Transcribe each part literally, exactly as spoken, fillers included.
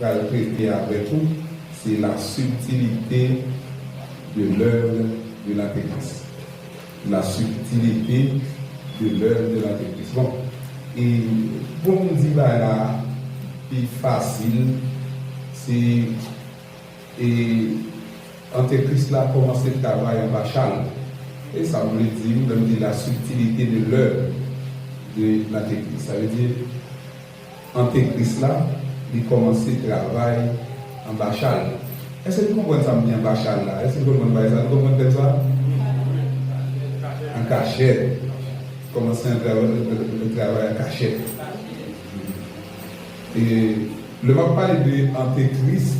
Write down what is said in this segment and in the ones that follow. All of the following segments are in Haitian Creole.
pral trete avèk ou, se la subtilité de l'œuvre de l'antéchrist. La subtilité de l'œuvre de l'antéchrist. Bon, e pou m di bagay la pi fasil, se, e, antekris la kòmanse travay anba chal. E sa m vle di, lè m di la subtilité de l'œuvre de l'antéchrist, sa vle di antekris la, li kòmanse travay anba chal. Èske nou konprann sa m di anba chal la? Èske nou konprann bagay sa? Nou konprann tèm sa? An kachèt. Kòmanse an travay, travay an kachèt. E lè m ap pale de antekris,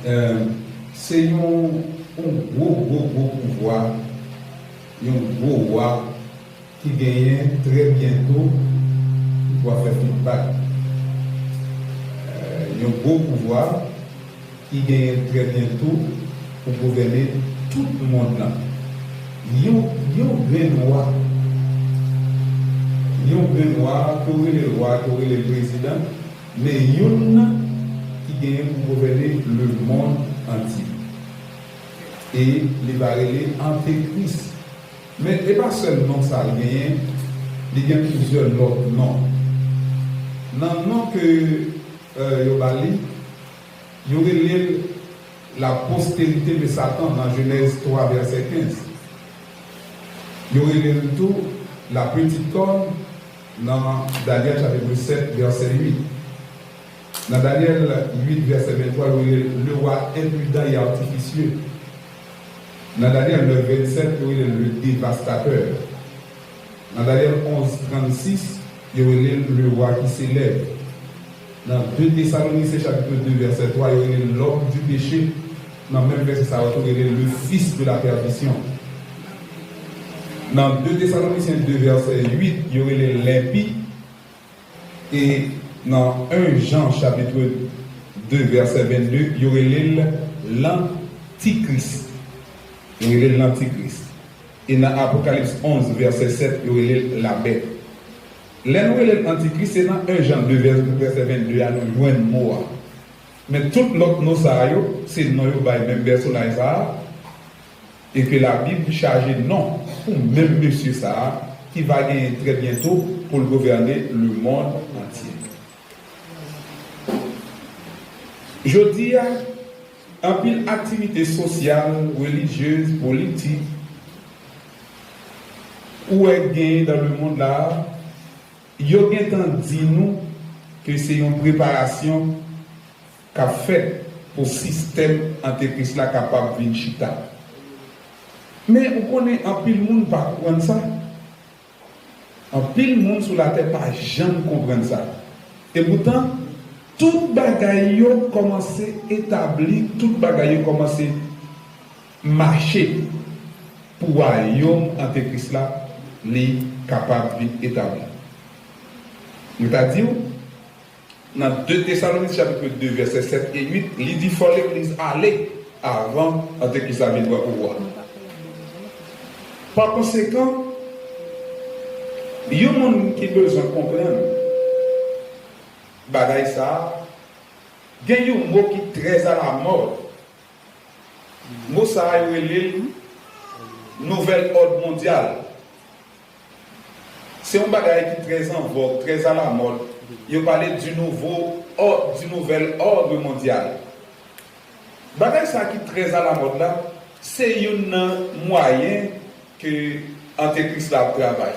eh, se yon, yon gwo, gwo, gwo pouvwa, yon gwo wa ki genyen trè byento pou pral fè feedback. Eh, yon gwo pouvwa ki genyen trè byento pou gouvène tout mond lan. Yon, yon grenn wa, yon grenn wa, ke w rele l wa, ke w rele l prezidan, men youn nan ki genyen pou gouvène lemonn antye. E li va rele antekris. Men e pa sèl non sa l genyen, li gen plizyè lòt non. Nan non ke, eh, yo ba li, yo rele l la postérité de Satan nan Jenèz twa vèsè kenz. Yo rele l tou la petite corne nan Danyèl chapit sèt vèsè uit. Nan Danyèl uit vèsè venntwa, yo rele l le roi imprudent et artificieux. Nan Danyèl nèf vennsèt, yo rele l le dévastateur. Nan Danyèl onz trannsis, yo rele l le roi qui s'élève. Nan de Tesalonisyen chapit de vèsè twa, yo rele l l'homme du péché. Nan menm vèsè sa yo tou rele l le fils de la perdition. Nan de Tesalonisyen de vèsè uit, yo rele l lenpi. E nan en Jan chapit de vèsè vennde, yo rele l lantikris. Yo rele l lantikris. E nan Apokalips onz vèsè sèt, yo rele l labèt. Lè nou rele l antikris, se nan en Jan de vèsè vennde a nou jwenn mo a. Men tout lòt non sa a yo, se non yo bay menm pèsonaj sa a, e ke Labib chaje non pou menm mesye sa a ki va genyen trè byento pou l gouvène lemonn antye. Jodi a, anpil aktivite sosyal, relijyez, politik, ou wè k genyen dans le monde la, yo gentan di nou ke se yon preparasyon k ap fèt pou sistèm antekris la kapab vin chita. Men ou konnen anpil moun pa konprann sa. Anpil moun sou latè pa janm konprann sa. Epoutan, tout bagay yo kòmanse etabli, tout bagay yo kòmanse mache pou wayòm antekris la, li kapab vin etabli. Mwen ta di w, nan de Tesalonisyen chapit de vèsè sèt e uit, li di fò legliz ale avan antekris la vin pran pouvwa. Pa konsekan, yon moun ki bezwen konprann bagay sa a, gen yon mo ki trè alamòd. Mo sa a, yo rele l nouvèl òd mondyal. Se yon bagay ki trè an vòg, trè alamòd. Yo pale du nouveau or-, du nouvel ordre mondial. Bagay sa ki trè alamòd la, se youn nan mwayen ke antekris la ap travay.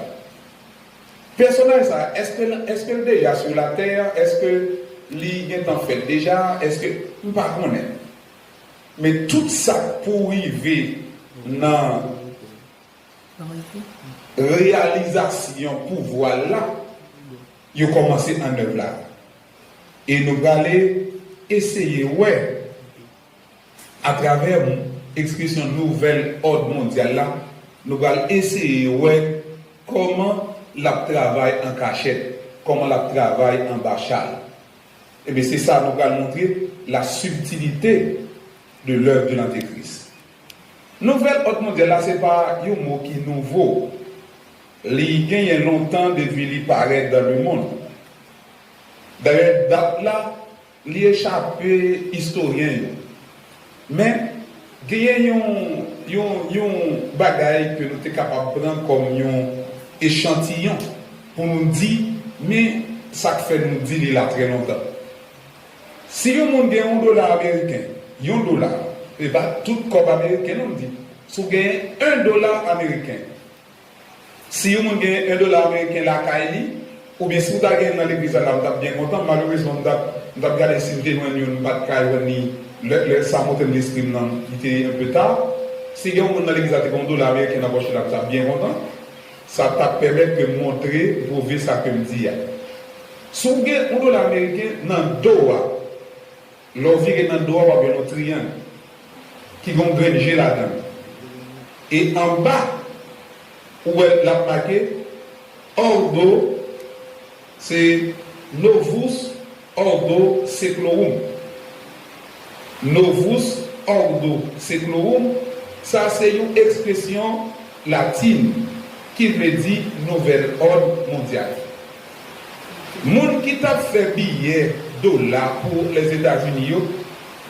Pèsonaj sa, èske l, èske l deja sou latè? Èske li gentan fèt deja? Èske, m pa konnen. Men tout sa k pou rive nan reyalizasyon pouvwa l la, yo kòmanse annèv la. E nou prale eseye wè, atravè ekspresyon nouvèl òd mondyal la, nou pral eseye wè kòman l ap travay an kachèt, kòman l ap travay anba chal. Ebyen, se sa nou pral montre, la subtilité de l'œuvre de l'antéchrist. Nouvèl òd mondyal la, se pa yon mo ki nouvo. Li genyen lontan depi li parèt dans le monde. Dayè, dat la, Li echape istoryen yo. Men, genyen yon, yon, yon bagay ke nou te kapab pran kòm yon echantiyon pou nou di, men sa k fè nou di li la trè lontan. Si yon moun gen yon dola ameriken, yon dola, e pa tout kòb ameriken non m di, si w genyen yon dola ameriken, si yon moun gen yon dola ameriken lakay li, oubyen si w ta gen l nan legliz la, la, m t ap byen kontan. Malerezman, m t ap, m t ap gade si m te jwenn youn, m pa t ka jwenn li. Lè, lè sa monte nan lespri m nan, li te enpe ta. Si gen yon moun nan legliz la te gen yon dola ameriken nan pòch li la, m t ap byen kontan. Sa t ap pèmèt ke m montre, pwouve sa ke m di a. Si w gen yon dola ameriken nan do a, lè w vire nan do a, w ap jwenn yon triyang ki gen yon grenn je ladan l. E anba, ou wè l ap make Ordo, se Novus Ordo Seclorum. Novus Ordo Seclorum, sa se yon ekspresyon latin ki vle di nouvèl òd mondyal. Moun ki t ap fè biyè dola pou Lèzetazini yo,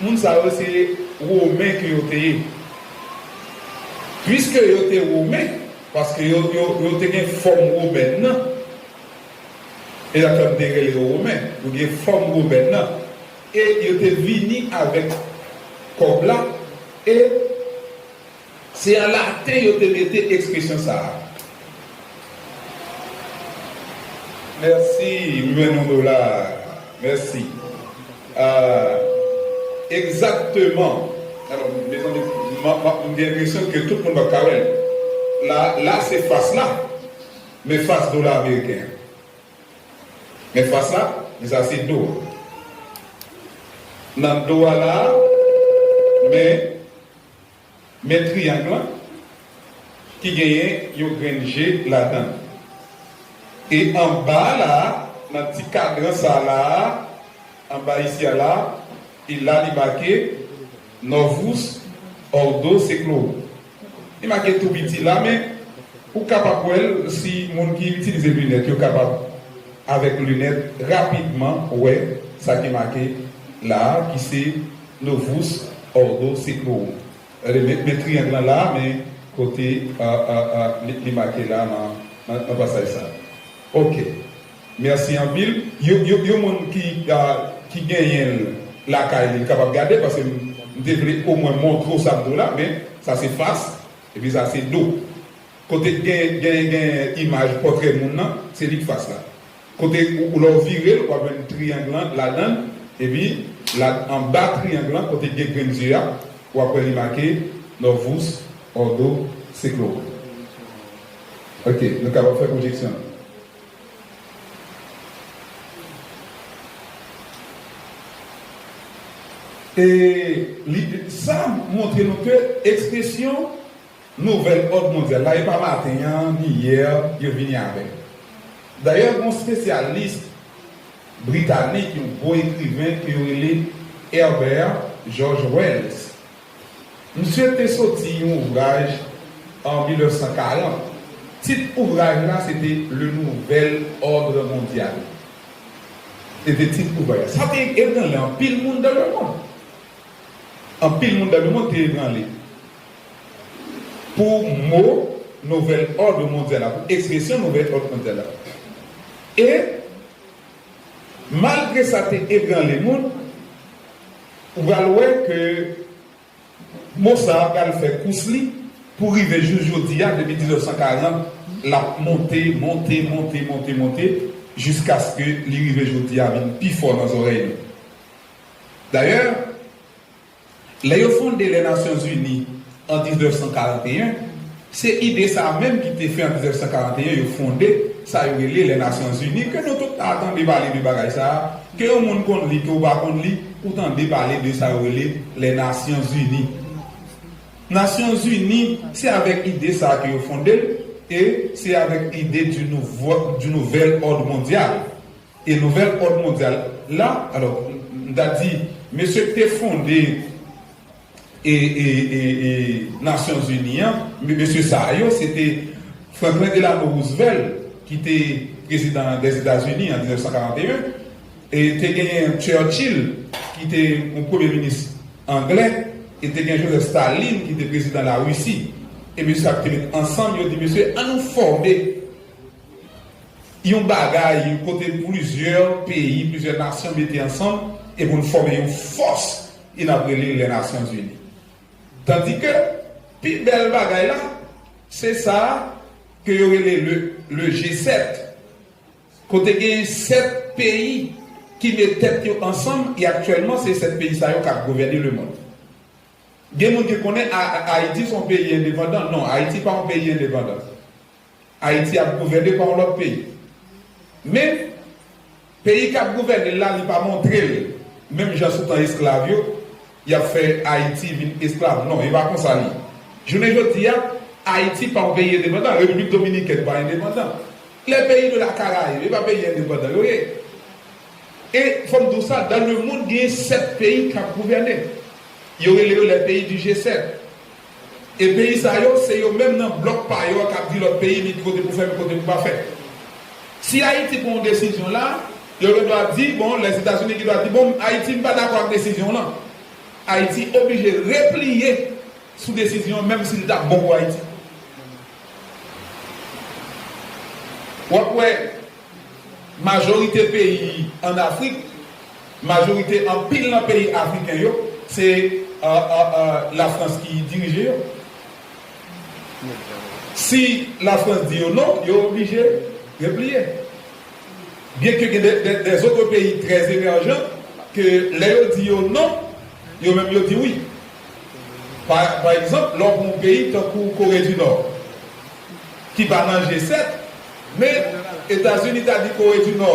moun sa yo se Women ke yo te ye. Piske yo te Women, paske yo, yo, yo te gen fòm womèn nan, e sa fè m te rele yo Women, yo gen fòm womèn nan, e yo te vini avèk kòb la, e se an laten yo te mete ekspresyon sa a. Mèsi, m jwenn yon dola. Mèsi. Ah, egzakteman. Alò, mezanmi, m, m, m gen enpresyon ke tout moun p ap ka wè l. La, la se fas la, men fas dola ameriken an. Men fas la, men sa se do a. Nan do a la, men Men triyang lan ki genyen yon grenn je ladan l. E anba la, nan ti kadran sa la, anba isi a la, e la li make Novus Ordo Seclorum. Li make tou piti la, men ou kapab wè l si moun ki itilize linèt yo kapab, avèk linèt, rapidman wè sa ki make la, ki se Novus Ordo Seclorum. Gade, men, men triyang lan la, men kote, a, a, a, li, li make la nan, nan, nan pasaj sa. Ok. Mèsi anpil. Yon, yon, yon moun ki, a, ki genyen l lakay li, li kapab gade, paske m, m te vle omwen montre w sa m di w la, men sa se fas, epi sa se do. Kote k gen, gen, gen imaj pòtrè moun nan, se li k fas la. Kote ou, ou lè w vire l, w ap jwenn triyang lan ladan l, epi la, anba triyang lan, kote k gen grenn zye a, w ap wè li make Novus Ordo Seclorum. Ok, nou kapab fè pwojeksyon an. E li, sa montre nou ke ekspresyon nouvèl òd mondyal la, e pa maten an, ni yè, yo vini avè l. Dayè, gen yon espesyalis britanik, yon gwo ekriven ke yo rele Herbert George Wells. Misye te soti yon ouvraj an mil nèf san karant. Tit ouvraj la, se te Le Nouvel Ordre Mondial. Se te tit ouvraj la. Sa te ebranle anpil moun dans le monde. Anpil moun dans le monde te ebranle pou mo nouvèl òd mondyal la, pou ekspresyon nouvèl òd mondyal la. E malgre sa te ebranle moun, ou pral wè ke mo sa a pral fè kous li pou rive jis jodi a, depi diznèf san karant, l ap monte, monte, monte, monte, monte, jiskaske li rive jodi a vin pi fò nan zòrèy nou. Dayè, lè yo fonde les Nations Unies an diznèf san karanteyen, se ide sa a menm ki te fè an diznèf san karanteyen yo fonde sa yo rele les Nations Unies, ke nou tout ta tande pale de bagay sa a, ke yon moun konn li, ke w pa konn li, ou tande pale de sa yo rele les Nations Unies. Nations Unies, se avèk ide sa a ke yo fonde l, e se avèk ide du nouveau, du nouvel ordre mondial. E nouvèl òd mondyal la, alò, m ta di, mesye ki te fonde e, e, e, e Nasyonzini an, me-, mesye sa yo, se te Franklin Delano Roosevelt, ki te prezidan dèzetazini an diznèf san karanteyen, E te genyen Churchill, ki te yon premye minis anglè, e te gen Joseph Stalin, ki te prezidan Larisi. E mesye sa yo te met ansanm, yo di, mesye, ann nou fòme yon bagay kote plizyè peyi, plizyè nasyon mete ansanm, e pou n fòme yon fòs, e n ap rele les Nations Unies. Tandike, pi bèl bagay la, se sa ke yo rele le, le G sèt. Kote gen sèt peyi ki met tèt yo ansanm, e aktyèlman, se sèt peyi sa yo k ap gouvène lemonn. Gen moun ki konnen A-, A-, Ayiti se yon peyi endepandan. Non, Ayiti pa yon peyi endepandan. Ayiti ap gouvène pa yon lòt peyi. Men, peyi k ap gouvène l la, li pa montre l. Menm jan sou tan esklav yo, y ap fè Ayiti vin esklav. Non, e pa konsa l ye. Jounen jodi a, Ayiti pa yon peyi endepandan. Repiblik Dominikèn pa endepandan. Les pays de la Caraïbe, e pa peyi endepandan yo ye. E fò m di w sa, dans le monde, gen sèt peyi k ap gouvène. Yo rele yo les pays du G sèt. E peyi sa yo, se yo menm nan blòk pa yo k ap di lòt peyi, men ki kote pou fè, men kote pou pa fè. Si Ayiti pran yon desizyon la, yo gen dwa di, bon, Lèzetazini gen dwa di, bon, Ayiti, m pa dakò ak desizyon w lan. Ayiti oblije repliye sou desizyon an, menm si l t ap bon pou Ayiti. W ap wè, majorite peyi ann Afrik, majorite anpil nan peyi afriken yo, se, euh, euh, euh, Lafrans ki dirije yo. Si Lafrans di yo non, yo oblije repliye. Byenke gen de, de, de zòt peyi trè emèjan ke lè yo di yo non, yo menm yo di wi. Pa, pa egzanp, lè w pran yon peyi tankou Kore di Nò, ki pa nan G sèt, men Etazini ta di Kore di Nò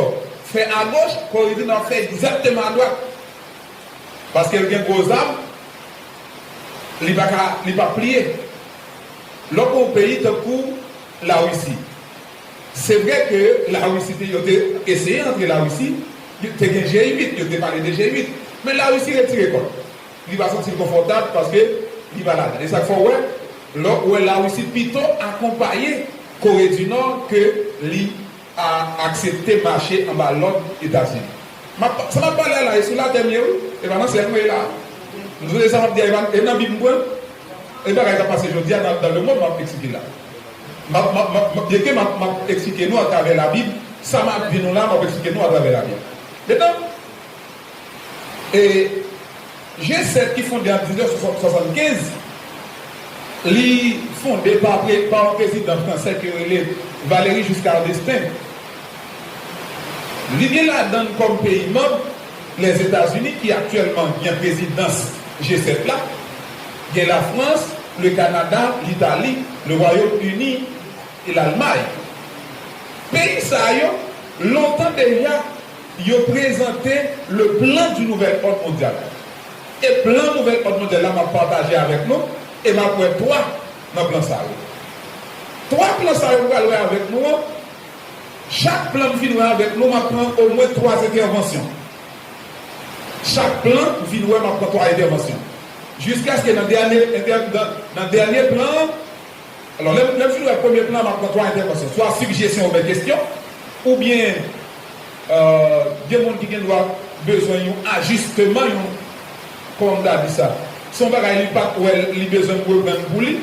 fè agoch, Kore di Nò ap fè egzakteman adwat. Paske l gen gwo zam, li pa ka, li p ap pliye. Lè w pran yon peyi tankou Larisi, se vre ke Larisi te, yo te eseye antre Larisi, yo te gen G uit, yo te pale de G uit, men Larisi retire kò l. Li pa santi l konfòtab paske li pa ladan. E sa k fè w wè, lè w wè Larisi pito akonpaye Kore di Nò ke li a aksepte mache anba lòd Etazini. M ap, sa m ap pale a la, e sou latè m ye, wi. E pa nan syèl mwen ye la. M sonje sa m ap di a, e pa, e nan Bib m pran. E bagay k ap pase jodi a nan, dans le monde, m ap eksplike la. M ap, m ap, m ap, m ap, byenke m ap, m ap eksplike nou atravè Labib, sa m ap di nou la, m ap eksplike nou atravè Labib. Mentnan, E G sèt ki fonde an diznèf swasann kenz, li fonde pa pre-, pa yon prezidan fransè ki rele Valéry Giscard d'Estaing. Li gen ladan l kòm peyi manm Lèzetazini ki aktyèlman gen prezidans G sèt la, gen Lafrans, le Kanada, Litali, le Wayòm Ini, e Lalmay. Peyi sa yo, lontan deja, yo prezante le plan du nouvel ordre mondial. E plan nouvel ordre mondial la, m ap pataje avèk nou, e m ap wè twa nan plan sa yo. Twa plan sa yo m pral wè avèk nou an, chak plan m fin wè avèk nou, m ap pran omwen twa entèvansyon. Chak plan m fin wè, m ap pran twa entèvansyon. Jiskaske nan dènye, entè-, nan, nan dènye plan an, Alò, lè, lè m fin wè premye plan, m ap pran twa entèvansyon. Swa sijesyon oubyen kesyon, oubyen, euh, gen moun ki gen dwa bezwen yon ajisteman, yon, kòman m ta di sa? Se yon bagay li pa t wè, li bezwen m reprann pou li.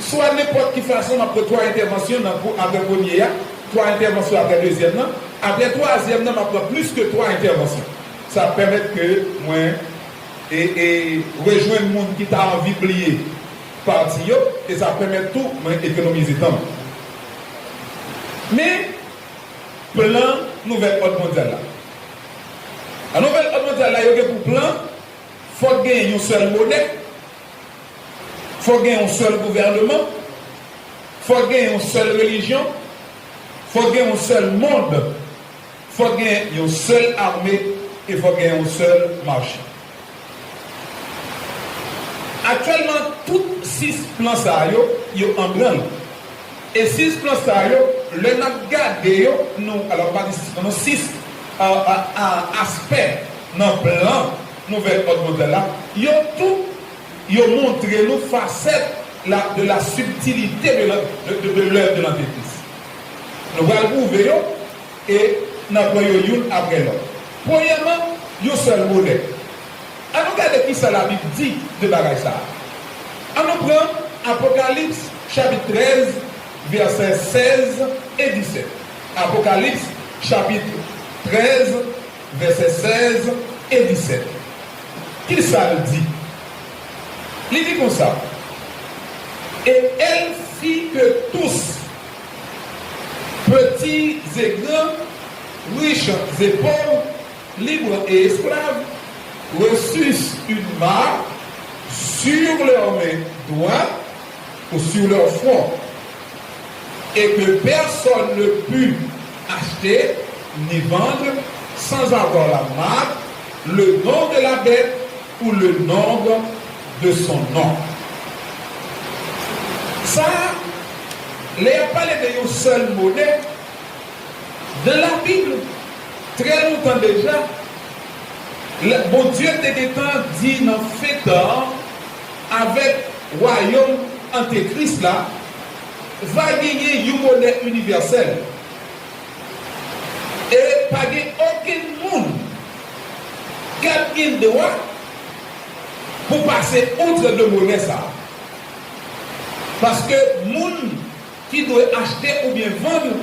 Swa nenpòt ki fason, m ap pran twa entèvansyon nan pou, apre premye a, twa entèvansyon apre dezyèm nan. Apre twazyèm nan, m ap pran plis ke twa entèvansyon. Sa ap pèmèt ke mwen e, e rejwenn moun ki ta anvi bliye pati yo, e sa pèmèt tou mwen ekonomize tan m. Men, plan nouvèl òd mondyal la. Nan nouvèl òd mondyal la, yo gen pou plan, fòk gen yon sèl monè, fòk gen yon sèl gouvèneman, fòk gen yon sèl relijyon, fòk gen yon sèl mond, fòk gen yon sèl ame e fòk gen yon sèl mache. Aktyèlman, tout sis plan sa yo, yo an branl. E sis plan sa yo, lè n ap gade yo, nou, alò, m pa di sis plan, non, sis, a, a, a, aspè nan plan nouvèl òd mondyal la, yo tout, yo montre nou fasèt la, de la subtilité de la, de, de, de l'œuvre de l'entreprise. Nou pral twouve yo, e n ap pran yo youn apre lòt. Premyèman, yon sèl monè. Ann nou gade kisa Labib di de bagay sa a. Ann nou pran Apokalips chapit trèz, vèsè sèz e disèt. Apokalips chapit trèz, vèsè sèz e disèt. Kisa l di? Li di konsa: Et elle fit que tous, petits et grands, riches et pauvres, libres et esclaves, reçussent une marque sur leur main droite ou sur leur front, et que personne ne put acheter ni vendre sans avoir la marque, le nom de la bête ou le nombre de son nom. Sa, lè y ap pale de yon sèl monè, nan Labib, trè lontan deja, Bondye te gentan di nan fen tan an, avèk wayòm Antekris la, va genyen yon monè inivèsèl. E pa gen okenn moun k ap gen dwa pou pase outre de monè sa a. Paske moun ki dwe achte oubyen vann,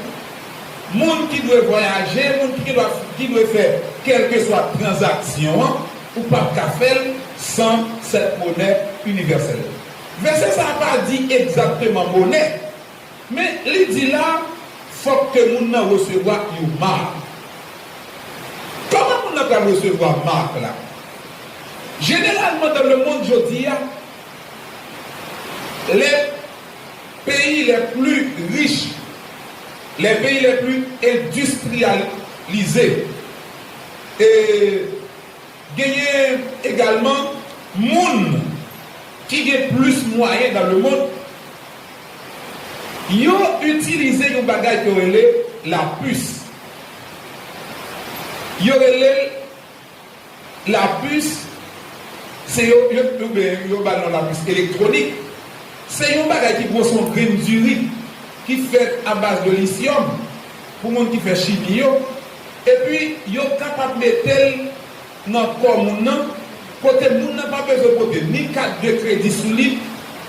moun ki dwe vwayaje, moun ki dwe, ki dwe fè kèlkeswa tranzaksyon an, ou p ap ka fè l san sèt monè inivèsèl. Vèsè sa a pa di egzakteman monè, men li di la, fòk ke moun nan resevwa yon mak. Kòman moun nan pral resevwa mak la? Jeneralman, dans le monde jodi a, les pays les plus riches, les pays les plus industrialisés, e genyen egalman moun ki gen plis mwayen dans le monde, yo itilize yon bagay ke yo rele lapis. Yo rele lapis, se yo, yo, yo, yo ba l non lapis elektwonik. Se yon bagay ki gwo, se yon grenn diri ki fèt a baz de lityòm pou moun ki fè chimi yo. Epi, yo kapab mete l nan kò moun nan, kote moun nan pa bezwen pote ni kat de kredi sou li,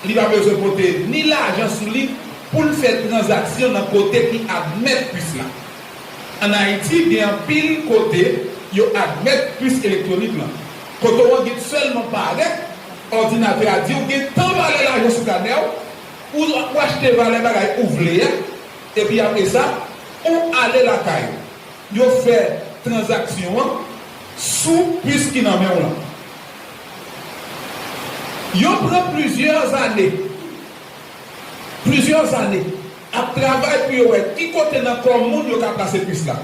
li pa bezwen pote ni lajan sou li pou l fè tranzaksyon nan kote ki admèt pis la. Ann Ayiti, gen anpil kote yo admèt pis elektwonik lan. Kote w annik sèlman parèt, òdinatè a di w gen tan valè lajan sou kanè w, ou, ou achte valè bagay ou vle a, epi apre sa, ou ale lakay ou. Yo fè tranzaksyon an sou pis ki nan men w lan. Yo pran plizyè ane, plizyè ane ap travay pou yo wè ki kote nan kò moun yo ka plase pis la.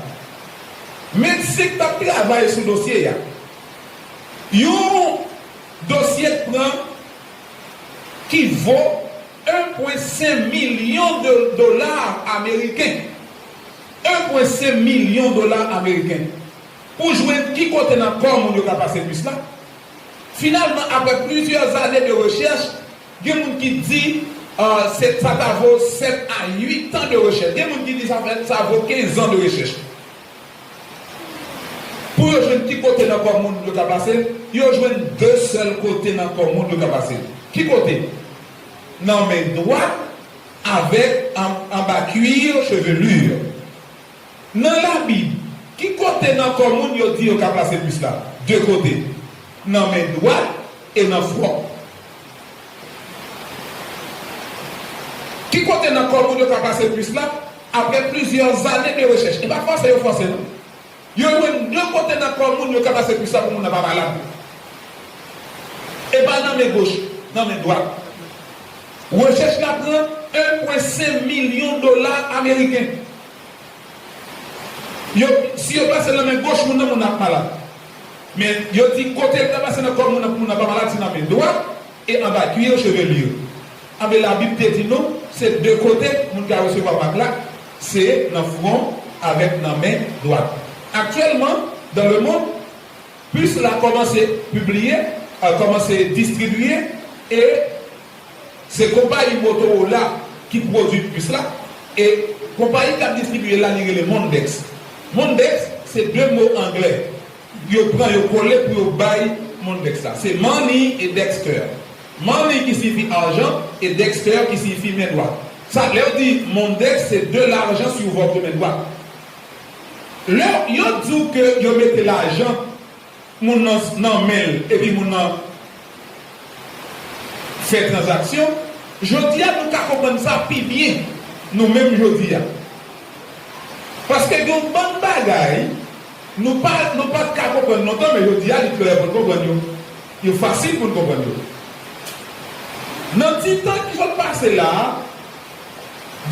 Medsen k t ap travay sou dosye a, yon dosye k pran ki vo en pwen senk milyon de dola ameriken. En pwen senk milyon dola ameriken. Pou jwenn ki kote nan kò moun yo ka plase pis la. Finalman, apre plizyè ane de rechèch, gen moun ki di, ah, se, sa ta vo sèt a uit an de rechèch. Gen moun ki di sa fè, sa vo kenz an de rechèch. Pou yo jwenn ki kote nan kò moun yo ka plase l, yo jwenn de sèl kote nan kò moun yo ka plase l. Ki kote? Nan men dwat avèk an, anba kuir, chevelure. Nan Labib, ki kote nan kò moun yo di yo ka plase pis la? De kote. Nan men dwat e nan fwon. Ki kote nan kò moun yo ka plase pis la? Apre plizyè ane de rechèch. E pa fòse yo fòse non. Yo jwenn de kote nan kò moun yo ka plase pis la pou moun nan pa malad. E pa nan men goch, nan men dwat. Rechèch la pran en pwen senk milyon dola ameriken. Yo, si yo plase l nan men goch moun nan, moun nan ap malad. Men yo di kote l ta plase nan kò moun nan pou moun nan pa malad, se nan men dwat e anba kuir chevelure. Anben, Labib te di nou, se de kote moun ka resevwa mak la, se nan fwon avèk nan men dwat. Aktyèlman, dans le monde, pis la kòmanse pibliye, euh, kòmanse distribye, e se konpayi Motorola ki pwodui pis la, e konpayi k ap distribye l la, li rele Mondex. Mondex, se de mo anglè. yo pran, yo kole pou yo bay Mondex la. Se money e dexter. Money ki siyifi ajan e dexter ki siyifi men dwat. Sa, lè yo di Mondex, se de lajan sou vòb de men dwat. Lè yo di w ke yo mete lajan moun nan, nan men l, epi moun nan fè tranzaksyon, jodi a nou ka konprann sa pi byen, nou menm jodi a. Paske gen yon bann bagay, nou pa, nou pa t ka konprann lontan, men jodi a, li klè pou n konprann yo. Yo fasil pou n konprann yo. Nan ti tan ki sot pase la a,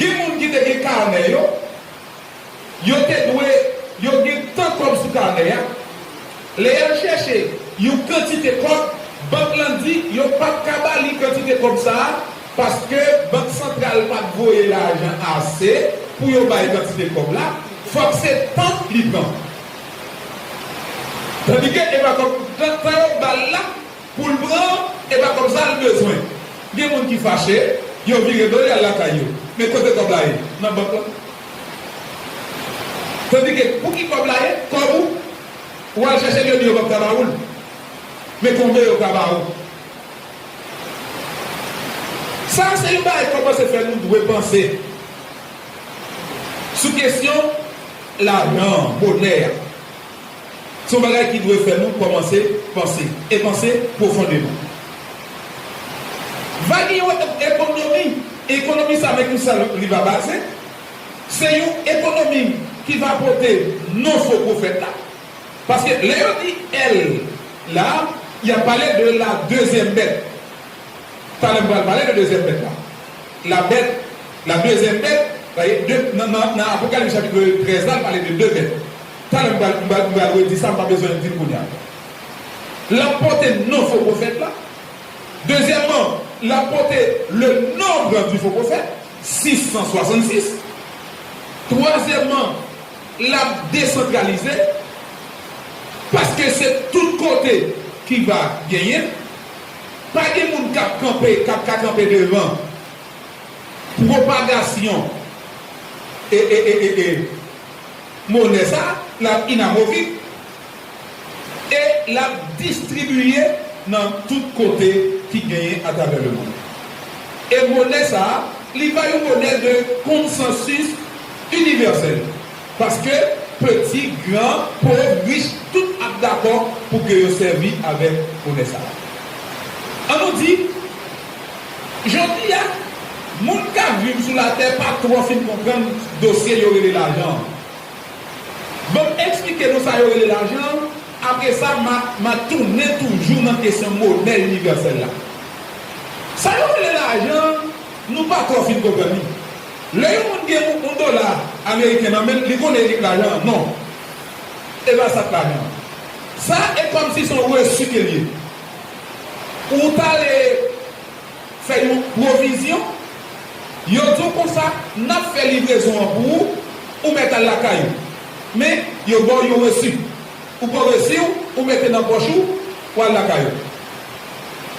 gen moun ki te gen kanè yo, yo te dwe, yo gen tan kòb sou kanè a. Lè y al chèche yon kantite kòb, bank lan di yo p ap ka ba li kantite kòb sa a, paske Bank Santral pa t voye lajan ase pou yo bay kantite kòb la, fòk se tan li pran. Tandike e pa kòb, tan, tan yo ba l la, pou l pran, e pa kòb sa l bezwen. Gen moun ki fache, yo vire do, y al lakay yo. Men kote kòb la ye? Nan bank lan. Tandike, pou ki kòb la ye? Kòb ou, ou al chèche l, yo di yo p ap ka ba ou l. Men konbyen yo ka ba ou? Sa a se yon bagay k kòmanse fè nou dwe panse sou kesyon lajan, monè a. Se yon bagay ki dwe fè nou kòmanse panse, e panse pwofondeman. Va gen yon ekonomi, ekonomi sa, men ki sa li va baze? Se yon ekonomi ki va pote non fo pwofèt la. Paske lè yo di èl la, y ap pale de la dezyèm bèt. Talè m pral pale de dezyèm bèt la. La bèt, la dezyèm bèt, sa ye de, nan, nan, nan Apocalypse chapitre treize la, l pale de de bèt. Talè m pral, m pral, m pral redi sa, m pa bezwen di l kounye a. L ap pote non fo pwofèt la. Dezyèmman, l ap pote le nombre du faux prophète, six cent soixante-six. Twazyèmman, l ap desantralize, paske se tout kote ki va genyen. Pa gen moun k ap kanpe, k ap ka kanpe devan pwopagasyon e, e, e, e, e, monè sa, l ap inamovib. E l ap distribiye nan tout kote ki genyen atravè lemonn. E monè sa a, li va yon monè de konsansis inivèsèl. Paske peti, gran, pòv, rich, tout ap dakò pou ke yo sèvi avèk monè sa a. An nou di, jodi a, moun k ap viv sou latè pa twò fin konprann dosye yo rele lajan an. Ban m eksplike nou sa yo rele lajan an, apre sa, m a, m a tounen toujou nan kesyon monè inivèsèl la. Sa yo rele lajan an, nou pa twò fin konprann li. Lè yon moun gen yon, yon dola ameriken nan men l, li konnen li gen lajan an? Non. E pa sa k lajan an. Sa, e kòmsi se yon resi ke l ye. Ou t ale fè yon pwovizyon, yo di w konsa, n ap fè livrezon an pou ou, ou mèt al lakay ou. Men, yo ba w yon resi. Ou pran resi w, ou mete nan pòch ou, ou al lakay ou.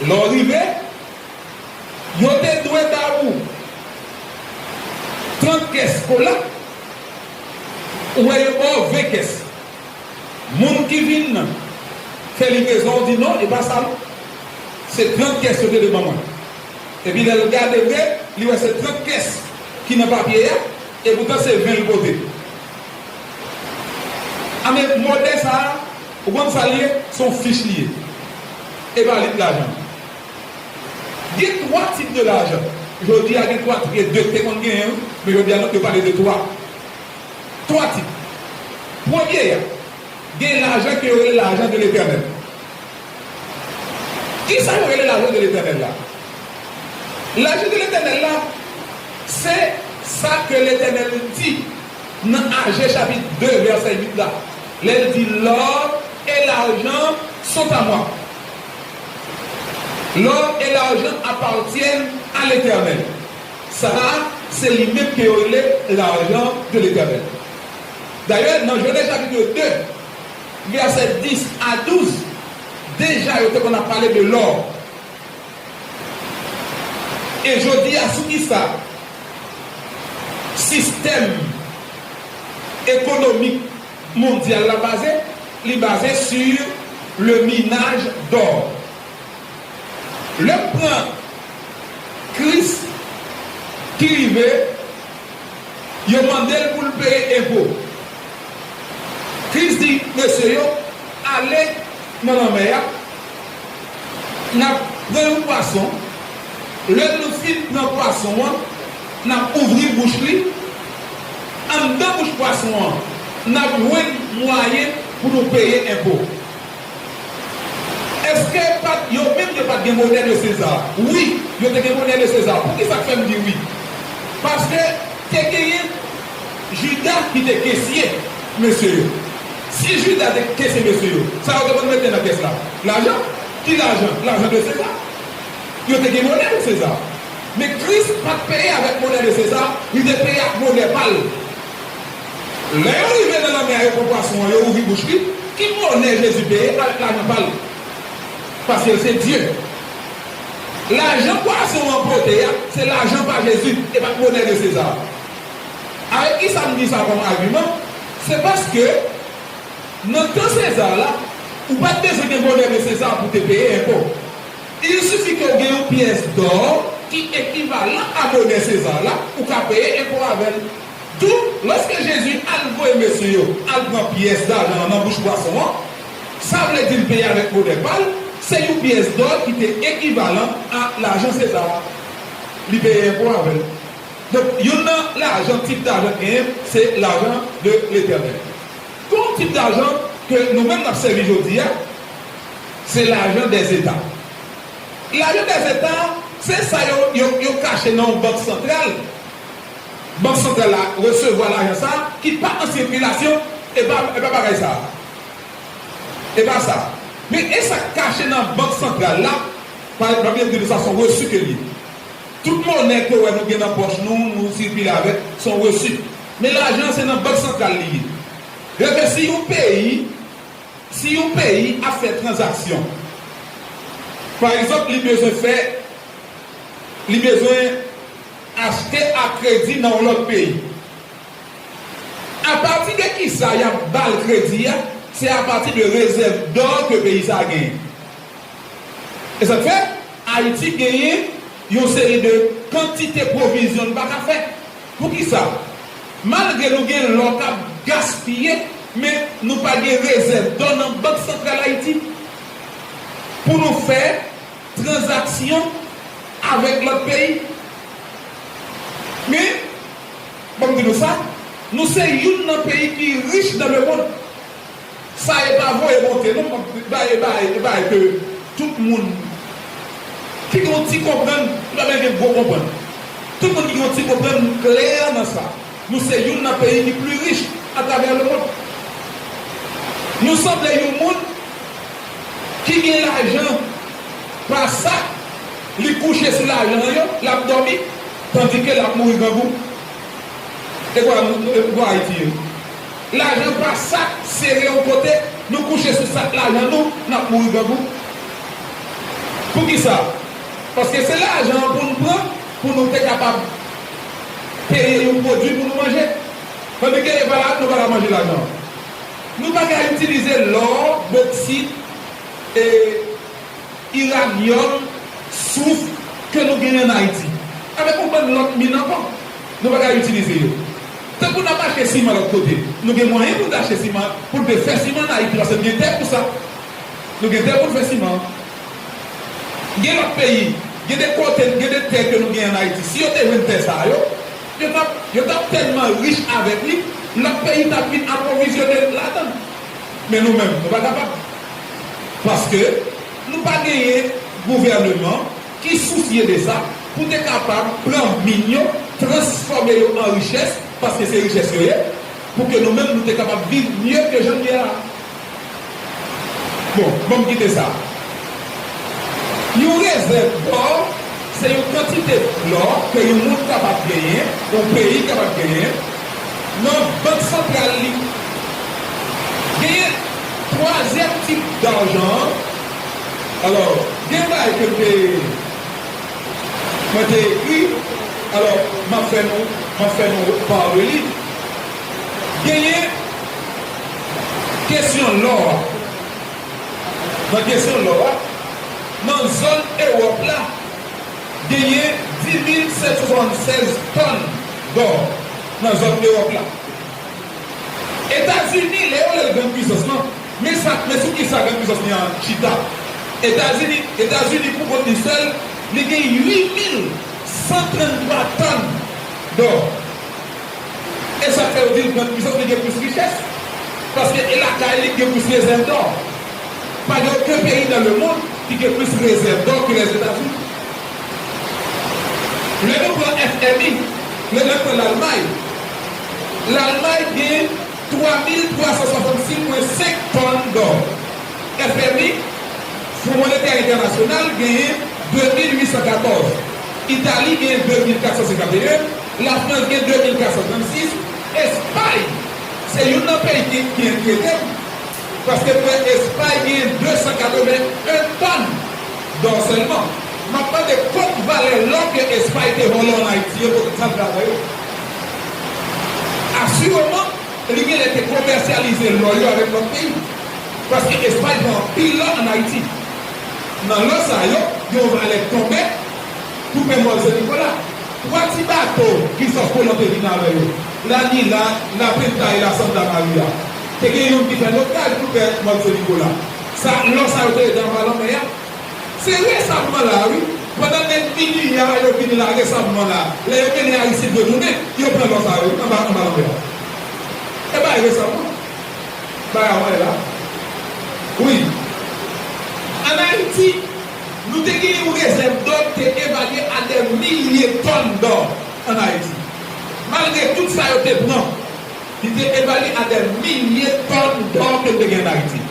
Lè w rive, yo te dwe ba ou trant kès kola, ou wè yo ba w ven kès. Moun ki vin fè livrezon an di, "Non, e pa sa non. Se trant kès yo te dwe ban mwen." Epi lè l gade vre, li wè se trant kès ki nan papye a, e poutan se ven l pote. Anben, monè sa a, ou konn sa l ye? Se yon fich li ye. E pa li k lajan. Gen twa tip de lajan. Jodi a gen twa tip, gen de k te konn genyen, wi, men jodi a nou, yo pale de twa. Twa tip. Premye a, gen lajan ke yo rele lajan de Letènèl. Kisa yo rele lajan de Letènèl la? Lajan de Letènèl la, se sa ke Letènèl di nan Aje chapit de vèsè uit la, lè l di, "L'or et l'argent sont à moi." L'or et l'argent appartiennent à l'Éternel. Sa a, se li menm ke yo rele lajan de Letènèl. Dayè, nan Jenèz chapit de, vèsè dis a douz, deja yo te konn ap pale de lò. E jodi a, sou kisa sistèm ekonomik mondyal la baze? Li baze sur le minage d'or. Lè m pran Kris ki rive, yo mande l pou l peye enpo. Kris di mesye yo, ale nan lanmè a, n ap pran yon pwason. Lè nou fin pran pwason an, n ap ouvri bouch li. Anndan bouch pwason an, n ap jwenn mwayen pou nou peye enpo. Èske pa t, yo menm yo pa t gen monè de Seza? Wi, yo te gen monè de Seza. Poukisa k fè m di wi? Paske te genyen Jida ki te kesye mesye yo. Si Jida te kesye mesye yo, sa yo te konn mete nan kès la? Lajan. Ki lajan? Lajan de Seza. Yo te gen monè de Seza. Men Kris pa t peye avèk monè de Seza, li te peye ak monè pa l. Lè yo rive nan lanmè a, yo pran pwason an, yo ouvri bouch li. Ki monè Jezi peye? Avèk lajan pa l. Paske l se Dye. Lajan pwason an pote a, se lajan pa Jezi, e pa t monè de Seza. Avèk kisa m di sa kòm agiman? Se paske nan tan Seza la, ou pa t bezwen gen monè de Seza pou te peye enpo. Il suffit ke w gen yon pyès dò ki ekivalan a monè Seza la, ou ka peye enpo avè l. Tou, lòske Jezi al voye mesye yo al pran pyès dajan an nan bouch pwason an, sa vle di l peye avèk monè pa l, se yon pyès dò ki te ekivalan a lajan Seza a. Li peye enpo avè l. Donk, youn nan lajan, tip dajan k genyen, se lajan de Letènèl. Gon tip dajan ke nou menm n ap sèvi jodi a, se lajan dèzeta. Lajan dèzeta, se sa yo, yo, yo kache nan yon bank santral. Bank santral la resevwa lajan sa a ki pa an sikilasyon, e pa, e pa bagay sa a. E pa sa. Men e sa k kache nan bank santral la, pa egzanp, yo di nou sa se yon resi ke l ye. Tout monè ke w wè nou gen nan pòch nou, nou sikile avèk, se yon resi. Men lajan an se nan bank santral li ye. Rele si yon peyi, si yon peyi ap fè tranzaksyon, pa egzanp, li bezwen fè, li bezwen achte a kredi nan yon lòt peyi. Apati de kisa y ap ba l kredi a? Se apati de rezèv dò ke peyi sa a genyen. E sa k fè Ayiti genyen yon seri de kantite pwovizyon n pa ka fè. Poukisa? Malgre nou gen lò k ap gaspiye, men nou pa gen rezèv dò nan Bank Santral Ayiti pou nou fè tranzaksyon avèk lòt peyi. Men, ban m di nou sa, nou se youn nan peyi ki rich dans le monde. Sa e pa voye monte non, m ap bay, bay, bay ke tout moun ki gen yon ti konprann, li pa bezwen gen gwo konprann. Tout moun ki gen yon ti konprann klè nan sa. Nou se youn nan peyi ki pli rich atravè lemonn. Nou sanble yon moun ki gen lajan pa sak, li kouche sou lajan an yo, l ap dòmi, tandike l ap mouri grangou. E kwa, e kwa Ayiti ye? Lajan pa sak sere yon kote, nou kouche sou sak lajan nou, n ap mouri grangou. Poukisa? Paske se lajan an pou n pran, pou nou te kapab peye yon pwodui pou nou manje. Tandike e pa la, nou pa ka manje lajan an. Nou pa ka itilize lò, boksit, e, iranyòm, souf ke nou genyen ann Ayiti, avèk yon bann lòt min ankò. Nou pa ka itilize yo. Tankou n ap achte siman lòt kote, nou gen mwayen pou n te achte siman, pou n te fè siman ann Ayiti, paske n gen tè pou sa. Nou gen tè pou n fè siman. Gen lòt peyi, gen de kote, gen de tè ke nou genyen ann Ayiti. Si yo te jwenn tè sa yo, yo t ap, yo t ap tèlman rich avèk li, lòt peyi t ap vin apwovizyone ladan l. Men nou menm, nou pa kapab. Paske nou pa genyen gouvèneman ki sousye de sa pou te kapab pran min yo, transfòme yo an richès, paske se richès yo ye, pou ke nou menm nou te kapab viv mye ke jan n ye a. Bon, ban m kite sa. Yon rezèv dò se yon kantite dò ke yon moun kapab genyen, yon peyi kapab genyen, nan bank santral li. Genyen twazyèm tip dajan. Alò, gen bagay ke m te, mwen te ekri. Alò, m ap fè nou, m ap fè nou pa reli. Genyen k Kesyon lò a. Nan kesyon lò a, nan zòn Ewòp la, genyen dis mil sèt san swasannsèz tòn dò nan zòn Ewòp la. Etazini, lè yo rele grann pwisans lan, men sa, men sou ki sa grann pwisans li an chita. Etazini, Etazini pou kont li sèl, li gen uit mil san tranntwa tòn dò. E sa k fè yo di l grann pwisans, li gen plis richès. Paske e lakay li gen plis rezèv dò. Pa gen okenn peyi dans le monde ki gen plis rezèv dò ke Lèzetazini. Lè nou pran F M I, lè nou pran Lalmay, Lalmay gen twa mil twa san swasann sis pwen senk tòn dò. F M I, Fon Monetè Entènasyonal, genyen de mil uit san katòz. Itali genyen de mil kat san senkanteyen. Lafrans gen de mil kat san trannsis. Espay, se youn nan peyi ki, ki enkyete m. Paske m wè Espay genyen de san katreven en tòn dò sèlman. M ap mande kot valè lò ke Espay te vòlò ann Ayiti yo, kote sa l travay yo. Asireman, li genlè te komèsyalize lò yo avèk lòt peyi. Paske Espay pran anpil lò ann Ayiti. Nan lò sa yo, gen yon valè tonbe pou pè Mòn Sen Nikola. Twa ti bato Christophe Colomb te vin avè yo, La Nina, La Pinta e La Santa Maria. Te gen youn ki fè notaj pou pè Mòn Sen Nikola. Sa, lò sa yo te rete anba lanmè a. Se resabman la, wi. Pandan nèg India yo vin lage sabman la, lè yo mennen Aristide retounen, yo pran lò sa yo anba, anba lanmè a. E bagay resabman. Bagay a wè la. Wi. Ann Ayiti, nou te gen yon rezèv dò ki te evalye a dè milye tòn dò ann Ayiti. Malgre tout sa yo te pran, li te evalye a dè milye tòn dò ke nou te gen ann Ayiti.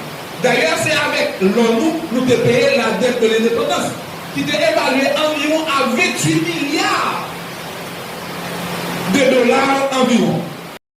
Dayè, se avèk lò nou, nou te peye la dette de l'indépendance, ki te evalye anviwon a venntuit milya de dola anviwon.